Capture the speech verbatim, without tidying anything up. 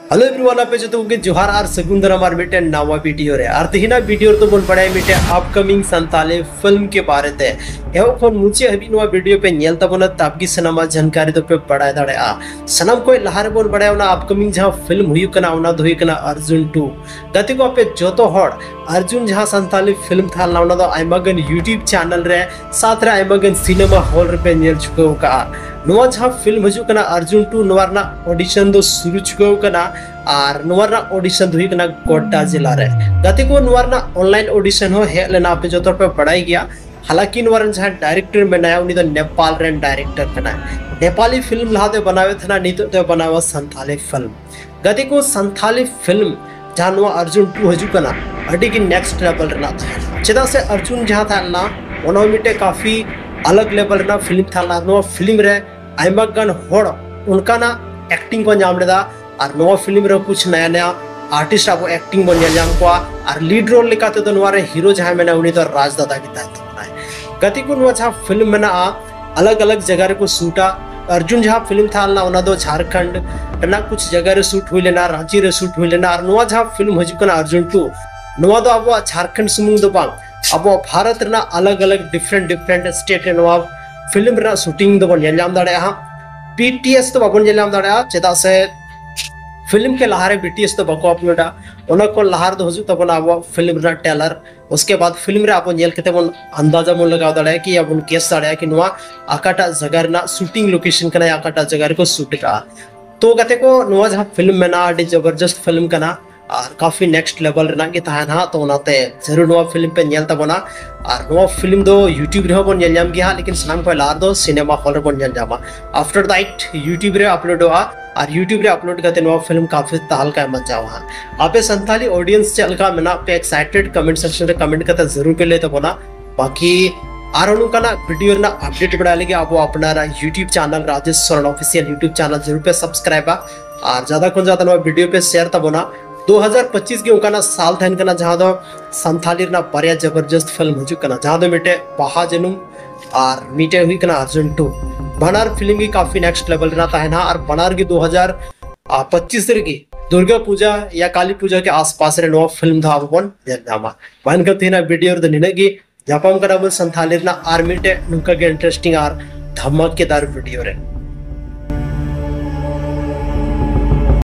Hello everyone, ᱟᱯᱮ ᱡᱚᱛᱚ ᱠᱚᱜᱮ ᱡᱚᱦᱟᱨ ᱟᱨ ᱥᱟᱹᱜᱩᱱ ᱫᱟᱨᱟᱢ ᱟᱨ ᱢᱤᱫᱴᱮᱱ ᱱᱟᱣᱟ ᱵᱷᱤᱰᱤᱭᱳ ᱨᱮ᱾ ᱟᱨ ᱛᱮᱦᱮᱧᱟᱜ ᱵᱷᱤᱰᱤᱭᱳ ᱨᱮᱫᱚ ᱵᱚᱱ ᱵᱟᱲᱟᱭᱟ ᱢᱤᱫᱴᱮᱱ ᱟᱯᱠᱟᱢᱤᱝ ᱥᱟᱱᱛᱟᱞᱤ ᱯᱷᱤᱞᱢ ᱠᱮ ᱵᱟᱨᱮ ᱛᱮ᱾ ᱮᱦᱚᱵ ᱠᱷᱚᱱ ᱢᱩᱪᱟᱹᱫ ᱦᱟᱹᱵᱤᱡ ᱱᱚᱣᱟ ᱵᱷᱤᱰᱤᱭᱳ ᱯᱮ ᱧᱮᱞ ᱛᱟᱵᱚᱱᱟ, ᱛᱟᱵᱜᱮ ᱥᱟᱱᱟᱢᱟᱜ ᱡᱟᱱᱠᱟᱨᱤ ᱫᱚᱯᱮ ᱵᱟᱲᱟᱭ ᱫᱟᱲᱮᱭᱟᱜᱼᱟ᱾ ᱥᱟᱱᱟᱢ ᱠᱷᱚᱱ ᱞᱟᱦᱟ ᱨᱮᱵᱚᱱ ᱵᱟᱲᱟᱭᱟ ᱚᱱᱟ ᱟᱯᱠᱟᱢᱤᱝ ᱡᱟᱦᱟᱸ ᱯᱷᱤᱞᱢ ᱦᱩᱭᱩᱜ ᱠᱟᱱᱟ, ᱚᱱᱟ ᱫᱚ ᱦᱩᱭᱩᱜ ᱠᱟᱱᱟ ᱟᱨᱡᱩᱱ ᱴᱩ᱾ ᱜᱟᱛᱮ ᱠᱚ, ᱟᱯᱮ ᱡᱚᱛᱚ ᱦᱚᱲ ᱟᱨᱡᱩᱱ ᱡᱟᱦᱟᱸ ᱥᱟᱱᱛᱟᱞᱤ ᱯᱷᱤᱞᱢ ᱛᱟᱦᱮᱸ ᱞᱮᱱᱟ, ᱚᱱᱟ ᱫᱚ ᱟᱭᱢᱟ ᱜᱟᱱ YouTube ᱪᱮᱱᱮᱞ ᱨᱮ, ᱥᱟᱶᱛᱮ ᱨᱮ ᱟᱭᱢᱟ ᱜᱟᱱ ᱥᱤᱱᱮᱢᱟ ᱦᱚᱞ ᱨᱮᱯᱮ ᱧᱮᱞ ᱪᱩᱠᱟᱹᱣ ᱟᱠᱟᱫᱼᱟ᱾ ᱱᱚᱣᱟ ᱡᱟᱦᱟᱸ ᱯᱷᱤᱞᱢ ᱦᱤᱡᱩᱜ ᱠᱟᱱᱟ ᱟᱨᱡᱩᱱ ᱴᱩ, ᱱᱚᱣᱟ ᱨᱮᱱᱟᱜ ᱚᱰᱤᱥᱚᱱ ᱫᱚ ᱥᱩᱨᱩ ᱪᱩᱠᱟᱹᱣ ᱟᱠᱟᱱᱟ᱾ ᱟᱨ ᱱᱚᱣᱟ ᱨᱮᱱᱟᱜ ᱚᱰᱤᱥᱚᱱ ᱫᱚ ᱦᱩᱭᱩᱜ ᱠᱟᱱᱟ ᱜᱳᱰᱰᱟ ᱡᱮᱞᱟ ᱨᱮ᱾ ᱜᱟᱛᱮ ᱠᱚ, ᱱᱚᱣᱟ ᱨᱮᱱᱟᱜ ᱚᱱᱞᱟᱭᱤᱱ ᱚᱰᱤᱥᱚᱱ ᱦᱚᱸ ᱦᱮᱡ ᱞᱮᱱᱟ, ᱟᱯᱮ ᱡᱚᱛᱚ ᱦᱚᱲ ᱯᱮ ᱵᱟᱲᱟᱭ ᱜᱮᱭᱟ᱾ ᱦᱟᱞᱟᱠᱤ ᱱᱚᱣᱟ ᱨᱮᱱ ᱡᱟᱦᱟᱸᱭ ᱰᱟᱭᱨᱮᱠᱴᱚᱨ ᱢᱮᱱᱟᱭᱟ, ᱩᱱᱤ ᱫᱚ ᱱᱮᱯᱟᱞ ᱨᱮᱱ ᱰᱟᱭᱨᱮᱠᱴᱚᱨ ᱠᱟᱱᱟᱭ᱾ ᱱᱮᱯᱟᱞᱤ ᱯᱷᱤᱞᱢ ᱞᱟᱦᱟ ᱫᱚᱭ ᱵᱮᱱᱟᱣᱮᱫ ᱛᱟᱦᱮᱱᱟ, ᱱᱤᱛᱚᱜ ᱫᱚᱭ ᱵᱮᱱᱟᱣᱟ ᱥᱟᱱᱛᱟᱞᱤ ᱯᱷᱤᱞᱢ᱾ ᱜᱟᱛᱮ ᱠᱚ, ᱥᱟᱱᱛᱟᱞᱤ ᱯᱷᱤᱞᱢ ᱡᱟᱦᱟᱸ ᱱᱚᱣᱟ ᱟᱨᱡᱩᱱ ᱴᱩ ᱦᱤᱡᱩᱜ ᱠᱟᱱᱟ, ᱟᱹᱰᱤ ᱜᱮ ᱱᱮᱠᱥᱴ ᱞᱮᱵᱮᱞ ᱨᱮᱱᱟᱜ ᱛᱟᱦᱮᱸ ᱞᱮᱱᱟ᱾ ᱪᱮᱫᱟᱜ ᱥᱮ ᱟᱨᱡᱩᱱ ᱡᱟᱦᱟᱸ ᱛᱟᱦᱮᱸ ᱞᱮᱱᱟ, ᱚᱱᱟ ᱦᱚᱸ ᱢᱤᱫᱴᱮᱡ ᱠᱟᱯᱷᱤ ᱟᱞᱟᱜᱽ ᱞᱮᱵᱮᱞ ᱨᱮᱱᱟᱜ ᱯᱷᱤᱞᱢ ᱛᱟᱦᱮᱸ ᱞᱮᱱᱟ᱾ ᱱᱚᱣᱟ ᱯᱷᱤᱞᱢ ᱨᱮ ᱟᱭᱢᱟ ᱜᱟᱱ ᱦᱚᱲ ᱚᱱᱠᱟᱱᱟᱜ ᱮᱠᱴᱤᱝ ᱠᱚ ᱧᱟᱢ ᱞᱮᱫᱟ᱾ ᱟᱨ ᱱᱚᱣᱟ ᱯᱷᱤᱞᱢ ᱨᱮ ᱠᱩᱪᱷ ᱱᱟᱭᱟ ᱱᱟᱭᱟ ᱟᱨᱴᱤᱥᱴ ᱟᱵᱚ ᱮᱠᱴᱤᱝ ᱵᱚᱱ ᱧᱮᱞ ᱧᱟᱢ ᱠᱚᱣᱟ᱾ ᱟᱨ ᱞᱤᱰ ᱨᱳᱞ ᱞᱮᱠᱟ ᱛᱮᱫᱚ ᱱᱚᱣᱟ ᱨᱮ ᱦᱤᱨᱳ ᱡᱟᱦᱟᱸᱭ ᱢᱮᱱᱟᱭᱟ, ᱩᱱᱤ ᱫᱚ ᱨᱟᱡᱽ ᱫᱟᱫᱟ ᱜᱮ ᱛᱟᱦᱮᱸ ᱛᱟᱵᱚᱱᱟᱭ᱾ ᱜᱟᱛᱮ ᱠᱚ, ᱱᱚᱣᱟ ᱡᱟᱦᱟᱸ ᱯᱷᱤᱞᱢ ᱢᱮᱱᱟᱜᱼᱟ, ᱟᱞᱟᱜᱽ ᱟᱞᱟᱜᱽ ᱡᱟᱭᱜᱟ ᱨᱮᱠᱚ ᱥᱩᱴᱟ᱾ ᱟᱨᱡᱩᱱ ᱡᱟᱦᱟᱸ ᱯᱷᱤᱞᱢ ᱛᱟᱦᱮᱸ ᱞᱮᱱᱟ, ᱚᱱᱟ ᱫᱚ ᱡᱷᱟᱲᱠᱷᱚᱸᱰ ᱨᱮᱱᱟᱜ ᱠᱩᱪᱷ ᱡᱟᱭᱜᱟ ᱨᱮ ᱥᱩᱴ ᱦᱩᱭ ᱞᱮᱱᱟ, ᱨᱟᱸᱪᱤ ᱨᱮ ᱥᱩᱴ ᱦᱩᱭ ᱞᱮᱱᱟ᱾ ᱟᱨ ᱱᱚᱣᱟ ᱡᱟᱦᱟᱸ ᱯᱷᱤᱞᱢ ᱦᱤᱡᱩᱜ ᱠᱟᱱᱟ ᱟᱨᱡᱩᱱ ᱴᱩ, ᱱᱚᱣᱟ ᱫᱚ ᱟᱵᱚᱣᱟᱜ ᱡᱷᱟᱲᱠᱷᱚᱸᱰ ᱥᱩᱢᱩᱝ ᱫᱚ ᱵᱟᱝ, ᱟᱵᱚᱣᱟᱜ ᱵᱷᱟᱨᱚᱛ ᱨᱮᱱᱟᱜ ᱟᱞᱟᱜᱽ ᱟᱞᱟᱜᱽ ᱰᱤᱯᱷᱟᱨᱮᱱᱴ ᱰᱤᱯᱷᱟᱨᱮᱱᱴ ᱥᱴᱮᱴ ᱨᱮ ᱱᱚᱣᱟ ᱯᱷᱤᱞᱢ ᱨᱮᱱᱟᱜ ᱥᱩᱴᱤᱝ ᱫᱚᱵᱚᱱ ᱧᱮᱞ ᱧᱟᱢ ᱫᱟᱲᱮᱭᱟᱜᱼᱟ ᱦᱟᱸᱜ᱾ ᱵᱤᱴᱤᱮᱥ ᱫᱚ ᱵᱟᱵᱚᱱ ᱧᱮᱞ ᱧᱟᱢ ᱫᱟᱲᱮᱭᱟᱜᱼᱟ, ᱪᱮᱫᱟᱜ ᱥᱮ ᱯᱷᱤᱞᱢ ᱠᱮ ᱞᱟᱦᱟᱨᱮ ᱵᱤᱴᱤᱮᱥ ᱫᱚ ᱵᱟᱠᱚ ᱟᱯᱞᱳᱰᱟ᱾ ᱚᱱᱟ ᱠᱚ ᱞᱟᱦᱟ ᱨᱮᱫᱚ ᱦᱤᱡᱩᱜ ᱛᱟᱵᱚᱱᱟ ᱟᱵᱚᱣᱟᱜ ᱯᱷᱤᱞᱢ ᱨᱮᱱᱟᱜ ᱴᱨᱮᱞᱟᱨ᱾ ᱩᱥᱠᱮ ᱵᱟᱫ ᱯᱷᱤᱞᱢ ᱨᱮ ᱟᱵᱚ ᱧᱮᱞ ᱠᱟᱛᱮ ᱵᱚᱱ ᱟᱱᱫᱟᱡᱟ ᱵᱚᱱ ᱞᱟᱜᱟᱣ ᱫᱟᱲᱮᱭᱟᱜᱼᱟ ᱠᱤ ᱟᱵᱚᱱ ᱜᱮᱥ ᱫᱟᱲᱮᱭᱟᱜᱼᱟ ᱠᱤ ᱱᱚᱣᱟ ᱚᱠᱟᱴᱟᱜ ᱡᱟᱭᱜᱟ ᱨᱮᱱᱟᱜ ᱥᱩᱴᱤᱝ ᱞᱳᱠᱮᱥᱚᱱ ᱠᱟᱱᱟ, ᱚᱠᱟᱴᱟᱜ ᱡᱟᱭᱜᱟ ᱨᱮᱠᱚ ᱥᱩᱴ ᱟᱠᱟᱜᱼᱟ᱾ ᱛᱚ ᱜᱟᱛᱮ ᱠᱚ, ᱱᱚᱣᱟ ᱡᱟᱦᱟᱸ ᱯᱷᱤᱞᱢ ᱢᱮᱱᱟᱜᱼᱟ, ᱟᱹᱰᱤ ᱡᱚᱵᱚᱨᱡᱚᱥᱛ ᱯᱷᱤᱞᱢ ᱠᱟᱱᱟ ᱟᱨ ᱠᱟᱯᱷᱤ ᱱᱮᱠᱥᱴ ᱞᱮᱵᱮᱞ ᱨᱮᱱᱟᱜ ᱜᱮ ᱛᱟᱦᱮᱱᱟ ᱦᱟᱸᱜ᱾ ᱛᱚ ᱚᱱᱟᱛᱮ ᱡᱟᱹᱨᱩᱲ ᱱᱚᱣᱟ ᱯᱷᱤᱞᱢ ᱯᱮ ᱧᱮᱞ ᱛᱟᱵᱚᱱᱟ᱾ ᱟᱨ ᱱᱚᱣᱟ ᱯᱷᱤᱞᱢ ᱫᱚ YouTube ᱨᱮᱦᱚᱸ ᱵᱚᱱ ᱧᱮᱞ ᱧᱟᱢ ᱜᱮᱭᱟ ᱦᱟᱸᱜ, ᱞᱮᱠᱤᱱ ᱥᱟᱱᱟᱢ ᱠᱷᱚᱱ ᱞᱟᱦᱟ ᱨᱮᱫᱚ ᱥᱤᱱᱮᱢᱟ ᱦᱚᱞ ᱨᱮᱵᱚᱱ ᱧᱮᱞ ᱧᱟᱢᱟ᱾ ᱟᱯᱷᱴᱟᱨ ᱫᱟᱴ YouTube ᱨᱮ ᱟᱯᱞᱳᱰᱚᱜᱼᱟ᱾ ᱟᱨ YouTube ᱨᱮ ᱟᱯᱞᱳᱰ ᱠᱟᱛᱮ ᱱᱚᱣᱟ ᱯᱷᱤᱞᱢ ᱠᱟᱯᱷᱤ ᱛᱟᱦᱞᱠᱟ ᱢᱟᱪᱟᱣᱟ ᱦᱟᱸᱜ᱾ ᱟᱯᱮ ᱥᱟᱱᱛᱟᱞᱤ ᱚᱰᱤᱭᱮᱱᱥ ᱪᱮᱫ ᱞᱮᱠᱟ ᱢᱮᱱᱟᱜ ᱯᱮ ᱮᱠᱥᱟᱭᱴᱮᱰ, ᱠᱚᱢᱮᱱᱴ ᱥᱮᱠᱥᱚᱱ ᱨᱮ ᱠᱚᱢᱮᱱᱴ ᱠᱟᱛᱮ ᱡᱟᱹᱨᱩᱲ ᱯᱮ ᱞᱟᱹᱭ ᱛᱟᱵᱚᱱᱟ᱾ ᱵᱟᱠᱤ ᱟᱨᱦᱚᱸ ᱱᱚᱝᱠᱟᱱᱟᱜ ᱵᱷᱤᱰᱤᱭᱳ ᱨᱮᱱᱟᱜ ᱟᱯᱰᱮᱴ ᱵᱟᱲᱟᱭ ᱞᱟᱹᱜᱤᱫ ᱟᱵᱚ ᱟᱯᱱᱟᱨᱟᱜ YouTube channel Rajesh Soren official YouTube channel ᱡᱟᱹᱨᱩᱲ ᱯᱮ ᱥᱟᱵᱥᱠᱨᱟᱭᱵᱟ᱾ ᱟᱨ ᱡᱟᱫᱟ ᱠᱷᱚᱱ ᱡᱟᱫᱟ ᱱᱚᱣᱟ ᱵᱷᱤᱰᱤᱭᱳ ᱯᱮ ᱥᱮᱭᱟᱨ ᱛᱟᱵᱚᱱᱟ᱾ ᱫᱩ ᱦᱟᱡᱟᱨ ᱯᱚᱸᱪᱤᱥ ᱜᱮ ᱚᱱᱠᱟᱱᱟᱜ ᱥᱟᱞ ᱛᱟᱦᱮᱱ ᱠᱟᱱᱟ ᱡᱟᱦᱟᱸ ᱫᱚ ᱥᱟᱱᱛᱟᱞᱤ ᱨᱮᱱᱟᱜ ᱵᱟᱨᱭᱟ ᱡᱚᱵᱚᱨᱡᱚᱥᱛ ᱯᱷᱤᱞᱢ ᱦᱤᱡᱩᱜ ᱠᱟᱱᱟ, ᱡᱟᱦᱟᱸ ᱫᱚ ᱢᱤᱫᱴᱮᱡ ᱵᱟᱦᱟ ᱡᱟᱹᱱᱩᱢ ᱟᱨ ᱢᱤᱫᱴᱮᱡ ᱦᱩᱭᱩᱜ ᱠᱟᱱᱟ ᱟᱨᱡᱩᱱ ᱴᱩ᱾ ᱵᱟᱱᱟᱨ ᱯᱷᱤᱞᱢ ᱜᱮ ᱠᱟᱯᱷᱤ ᱱᱮᱠᱥᱴ ᱞᱮᱵᱮᱞ ᱨᱮᱱᱟᱜ ᱛᱟᱦᱮᱱᱟ ᱟᱨ ᱵᱟᱱᱟᱨ ᱜᱮ ᱫᱩ ᱦᱟᱡᱟᱨ ᱯᱚᱸᱪᱤᱥ ᱨᱮᱜᱮ ᱫᱩᱨᱜᱟ ᱯᱩᱡᱟ ᱭᱟ ᱠᱟᱞᱤ ᱯᱩᱡᱟ ᱠᱮ ᱟᱥᱯᱟᱥ ᱨᱮ ᱱᱚᱣᱟ ᱯᱷᱤᱞᱢ ᱫᱚ ᱟᱵᱚ ᱵᱚᱱ ᱧᱮᱞ ᱧᱟᱢᱟ᱾ ᱢᱟ ᱮᱱᱠᱷᱟᱱ ᱛᱮᱦᱮᱧᱟᱜ ᱵᱷᱤᱰᱤᱭᱳ ᱨᱮᱫᱚ ᱱᱤᱱᱟᱹᱜ ᱜᱮ᱾ ᱧᱟᱯᱟᱢ ᱠᱟᱱᱟ ᱵᱚᱱ ᱥᱟᱱᱛᱷᱟᱞᱤ ᱨᱮᱱᱟᱜ ᱟᱨ ᱢᱤᱫᱴᱮᱡ ᱱᱚᱝᱠᱟ ᱜᱮ ᱤᱱᱴᱟᱨᱮᱥᱴᱤᱝ ᱟᱨ ᱫᱷᱟᱢᱟᱠᱮᱫᱟᱨ ᱵᱷᱤᱰᱤᱭᱳ ᱨᱮ᱾